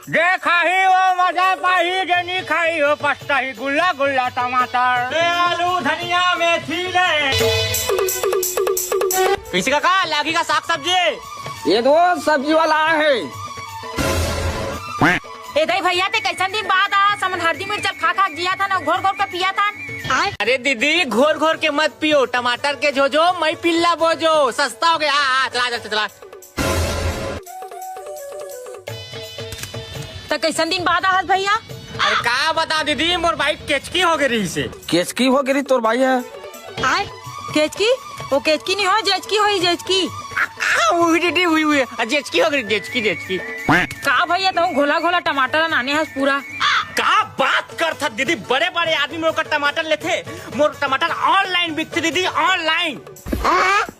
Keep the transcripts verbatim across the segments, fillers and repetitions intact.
जे खाही वो मजा पाही, जे नी खाही वो पछताही। गुल्ला गुल्ला टमाटर, ले आलू, धनिया, मेथी ले। कइसे काका, लागी का साग सब्जी? ये दो सब्जी वाला आय हे। ए दई भइया, ते कइसन दिन बाद आय हस? हमन हरदी मिर्चा खा खा जियत हन अउ घोर घोर के पियत हन। अरे दीदी, घोर घोर के मत पियो, टमाटर के झोझो, मई पिल्ला बोजो, सस्ता होगे। आ, आ, चला, चला, चला। त कइसन दिन बाद आय हस भइया? अरे का बतावं दीदी, मोर बाई केचकी होगे रहिसे। केचकी होगे रहिस तोर बाई ह? आय, केचकी? ओ केचकी नइ होय, जेचकी होही, जेचकी। आ, आ, उही दीदी, उही, उही। आ, जेचकी होगे रहिस, जेचकी, जेचकी। का भइया, तहूं घोला घोला टमाटर ल नाने हस पूरा। का बात करथस दीदी, बड़े बड़े आदमी मन ओकर टमाटर लेथे, मोर टमाटर online बिकथे दीदी, online।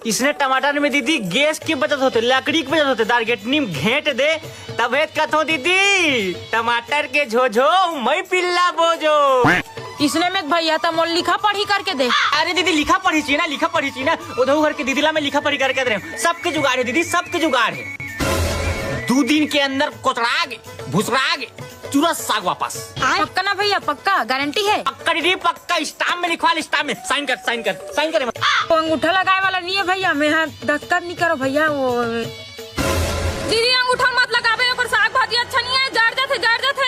इसने टमाटर में दीदी गैस के बचत होथे, लकड़ी के बचत होथे, दार गेटनी में घेंट दे, तभे कथों दीदी, टमाटर के झोझो, मई पिल्ला बोजो। इसने में भइया त मोर लिखा पढ़ी करके दे। अरे दीदी, लिखा पढ़ी चाहिए ना, लिखा पढ़ी चाहिए ना। उधर घर के दीदी ला मैं लिखा पढ़ी करके दे रहे हूँ। सबके जुगाड़ हे दीदी, सबके जुगाड़ हे। दू दिन के अंदर कोचड़ा गे, भुसड़ा गे, तुरंत साग वापस। पक्का ना भइया, पक्का? गारंटी हे? पक्का दीदी, पक्का। स्टाम्प में लिखवा ले, स्टाम्प में। साइन कर, साइन कर, साइन करे मत। वो अंगूठा लगाय वाला नइ हे भइया, मैं हा दस्तखत नइ करों भइया। वो दीदी, अंगूठा मत लगाबे, ओकर साग भाजी अच्छा नइ हे, जर जाथे, जर जाथे।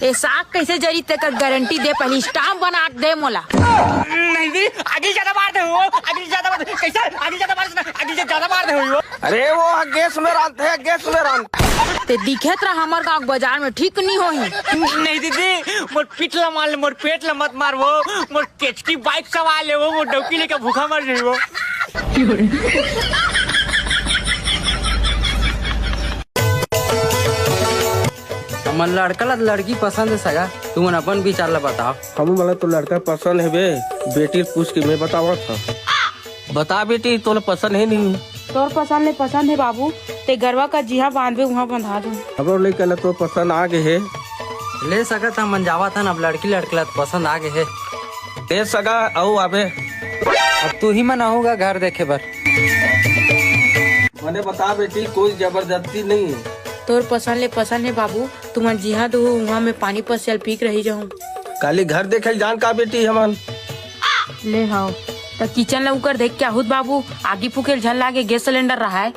ए साग कइसे जरी, तेकर गारंटी दे, पहिली स्टाम्प बना के दे मोला। नहीं दीदी, आगी ज्यादा मार दे हो, आगी ज्यादा मार दे। कइसे? आगी ज्यादा मार दे, आगी ज्यादा मार दे हो। अरे वो ह गैस में रांधथे, गैस में रांध। ते दिखत रह, हमर गांव के बाजार में ठीक नइ होही। नहीं दीदी, मोर पीठ ला मार ले, मोर पेट ला मत मार वो, मोर केचकी बाइक सवार ले वो, मोर डौकी लेके भूखा मर जाही वो। हमन लड़का ला लड़की पसंद हे सगा, तुमन अपन विचार ला बताव। हमू मन ला तो लड़का पसंद हे बे, बेटी ल पूछ के मैं बतावत हंव। बता बेटी, तोला पसंद हे नहीं? तोर पसंद ले पसंद हे बाबू, ते गरवा का जिहां बांधबे उहां बंधा दूं। हमरो लइका ला तो पसंद आ गे हे। ले सकत हमन जावत हन, अब लड़की लड़के ला तो पसंद आ गे हे। ले सगा, अउ आबे। अब तू ही मन आहू गा घर देखे बर। मने बता बेटी, कोई जबरदस्ती नहीं हे। तोर पसंद ले पसंद हे बाबू, तुमन जिहां दुहू उहां में पानी पस जल पी के रही जाहूं। काली घर देखे जान का बेटी हमन? ले हव, त किचन ला उकर देख के आहुत बाबू, आगी फूके ल झन लागे, गैस सिलेंडर रहाय।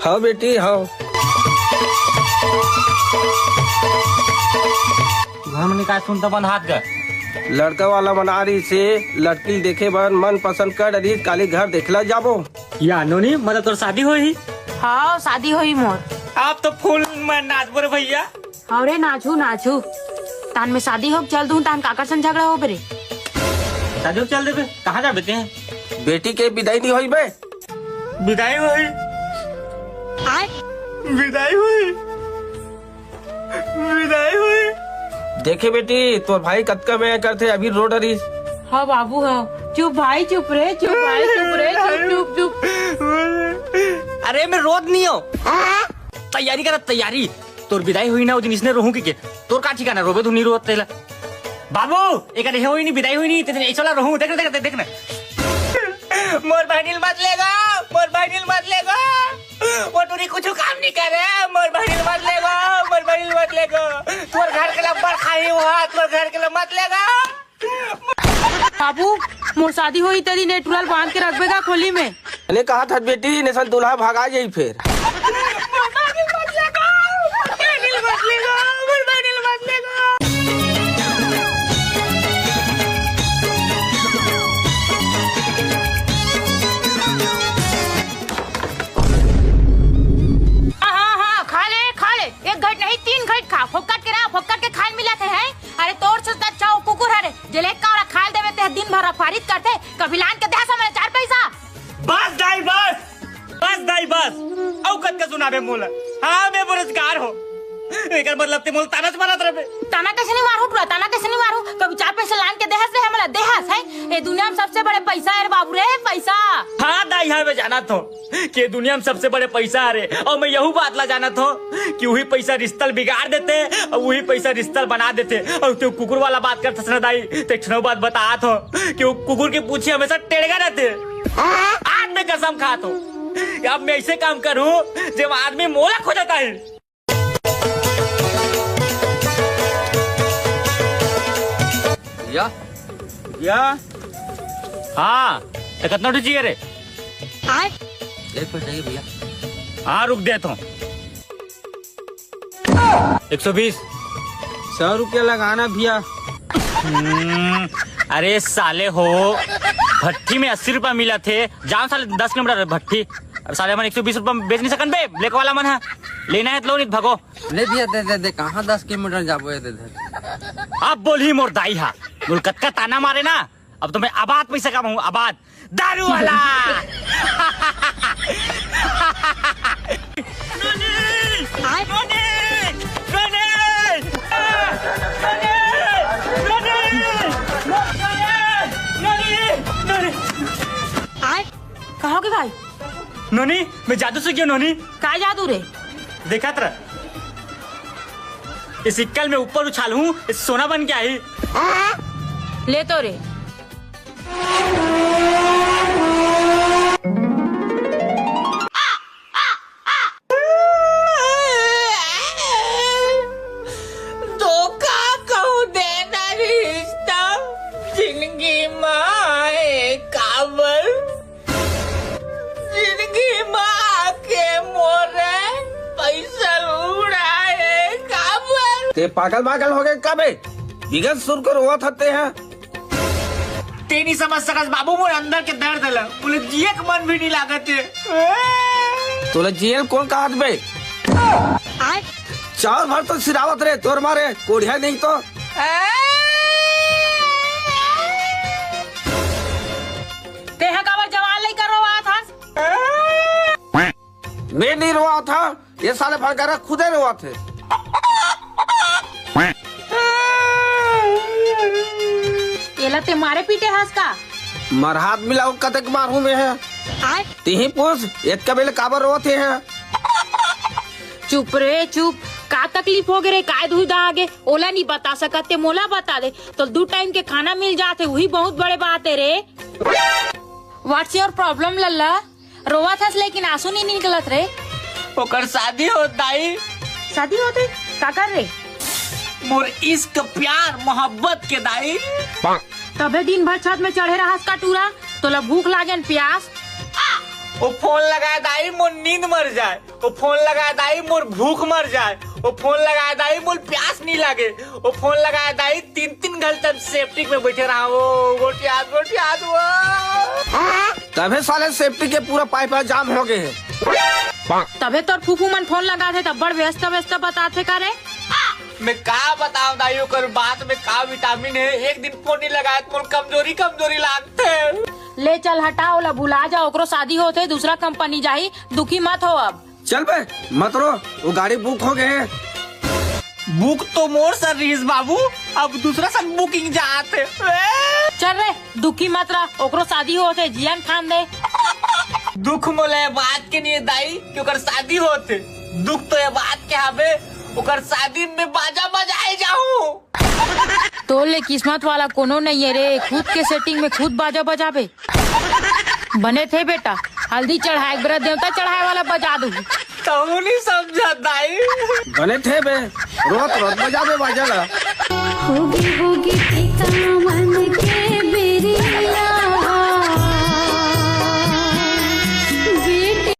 हव बेटी, हव। घर में निकाय सुन त बंधात गा। लड़का वाला मन आ रहिसे, लड़की ल देखे बर मन पसंद कर रहिस, काली घर देखला जाबो। या नोनी, मतलब तोर शादी होही? हव, शादी होही मोर। अब तो फुल मैं नाचबो रे भइया। हव रे, नाचहू, नाचहू। तान में शादी होके चल दूं, तान काकर संग झगड़ा होबे रे? शादी होके चल देबे, कहां जाबे तें? बेटी के बिदाई नइ होही बे। बिदाई होही। आय। बिदाई होही। बिदाई होही। देखे बेटी, तोर भाई कतका में करथे, अभी रो डरिस। हव बाबू, हव। चुप भाई, चुप रे, चुप भाई, चुप रे, चुप, चुप, चुप। अरे मैं रोत नइ हंव। तैयारी कर, तैयारी। तोर बिदाई होही ना, ओ दिन इसने रोहूं कहिके। तोर का ठिकाना, रोबे धुन नइ रोवत तेला। बाबू, एकर हे होही नहीं, बिदाई होही नहीं, ते दिन ऐसा रोहूं, देख ना, देख ना, देख ना। मोर बहिनी ल मत लेगो, मोर बहिनी ल मत लेगो। वो टूरी कुछू काम नइ करे, मोर बहिनी ल मत लेगो, मोर बहिनी ल मत लेगो। तोर घर के लब्बर खाही हुआ, तोर घर के लब मत लेगो। बाबू, मोर शादी होही तेरी नेटुरल बांध के रखबे गा खोली में। अने कहा था बेटी, नेसन दूल्हा भागा जाई फेर। हाँ, हाँ, हाँ, खा ले, खा ले। एक घट नहीं, तीन घट खा। फोकट के रहा, फोकट के खाए मिला थे, हैं? अरे, तोर से तो अच्छा वो कुकुर हरे, जेला एक कावड़ा खाए देवे, ते दिन भर अफारित करथे, कभी लान के देहा समय चार पैसा। बस दाई, बस। बस दाई, बस। अउ कतका सुनाबे मोला? हाँ, मैं बेरोजगार हंव। एकर मतलब ते मोला ताना च मारत रहिबे। ताना कइसे नइ मारहूं टूरा, ताना कइसे नइ मारहूं? कभी चार पैसा लान के देहस रे हमला, देहस हे? ए दुनिया में सबसे बड़े पैसा हे रे बाबू रे, पैसा। हाँ दाई, हाँ, मैं जानत हंव कि दुनिया में सबसे बड़े पैसा हरे, अउ मैं यहू बात ला जानत हंव कि उही पैसा रिश्ता ल बिगाड़ देथे, अउ उही पैसा रिश्ता ल बना देथे। अउ ते कुकुर वाला बात करथस ना दाई, ते एक ठन बात बतात हंव कि वो कुकुर के पूछी हमेशा टेड़गा रहिथे। आज मैं कसम खात हंव कि अब मैं अइसे काम करहूं, जेमा आदमी मोला खोजत आही। भैया। हाँ, तो कितना रुपये चाहिए रे? एक रुपये चाहिए भैया। हाँ, रुक दे तो। एक सौ बीस। सौ रुपया लगाना भैया। हम्म, अरे साले हो, भट्ठी में अस्सी रुपया मिला थे, जाओ साले दस किलोमीटर भट्ठी। अब साले मन एक सौ बीस रुपया में बेच नहीं सकन बे, लेके वाला मन है, लेना है तो लो, नहीं तो भगो। ले भैया, दे दे दे, कहाँ दस किलोमीटर जाबो, ये दे दे। अब बोलही मोर दाई हा, मोर कतका ताना मारे ना, अब तो मैं आबाद पैसा कमाऊँ, आबाद। दारू वाला। नोनी! नोनी! नोनी! कहाँ हो गए भाई? नोनी, मैं जादू सीख गया नोनी। का जादू रे? देखा तेरा, इस सिक्कल में ऊपर उछाल हूँ, इस सोना बन के आई। ले तो रे। धोखा कहूँ देना रिश्ता, जिंदगी माए काबर, जिंदगी माँ के मोरे पैसा उड़ाए काबर। ते पागल वागल हो गए का बे? बिगत सुर को रोवत हते हैं। ते नहीं समझ सकस बाबू, मोर अंदर के दर्द ला, बोले जिए के मन भी नहीं लागत है। तोला जियल कौन कहत बे? चार भर तो सिरावत रे, तोर मारे कोढ़िया नहीं तो। तेहा काबर जवान लइका रोवात हस? मैं नहीं रोवात हा, ये साले भड़कारा खुदे रोवात हे। एला ते मारे पीटे हस का? मरहात मिलाऊ कतेक मारू में है। आय। तिही पूछ, एक कबेले काबर रोवात हे? चुप रे चुप, का तकलीफ हो गे रे, काय दुविधा आ गे, ओला नहीं बता सकत ते मोला बता दे, तो दू टाइम के खाना मिल जात हे, वही बहुत बड़े बात है रे। What's your problem लल्ला? रोवत हस लेकिन आंसू नहीं निकलत रे। ओकर शादी होत दाई। शादी होते? काकर रे? मोर इश्क प्यार मोहब्बत के दाई। तबे दिन भर छत में चढ़े रहस का टूरा, तोला भूख लागे न प्यास। ओ फोन लगाए दाई मोर नींद मर जाए, ओ फोन लगाए दाई मोर भूख मर जाए, ओ फोन लगाए दाई मोर प्यास नहीं लागे, ओ फोन लगाए दाई तीन तीन घंटा सेप्टिक में बैठे रहा वो गोठियात गोठियात वो। तबे साले सेप्टिक के पूरा पाइप जाम हो गए है। तबे तोर फूफू मन फोन लगाथे तब बड़ व्यस्त व्यस्त बताथे का रे? मैं का बताऊं दाई, ओकर बात में का विटामिन है, एक दिन फोन नहीं लगाए तो मोर कमजोरी कमजोरी लागथे। ले चल हटा, ओला भुला जा, ओकरो शादी होथे, दूसरा कंपनी जाही, दुखी मत हो अब। चल बे, मत रो, वो गाड़ी बुक हो गए है। बुक तो मोर सर रहीस बाबू, अब दूसरा सर बुकिंग जात हे। चल रे, दुखी मत रह, ओकरो शादी होथे, जियन खान दे। दुख मोला ये बात के नहीं हे दाई कि ओकर शादी होथे, दुख तो ये बात के हवे, ओकर शादी में बाजा बजाए जाहूं। तोर ले किस्मत वाला कोनो नहीं है रे, खुद के सेटिंग में खुद बाजा बजाबे। बने थे बेटा, हल्दी चढ़ाए के बेरा देवता चढ़ाए वाला बजा दू। तहू नहीं समझा दाई। बने थे बे, रोत रोत बजाबे बाजा ला। होगी होगी टीका मन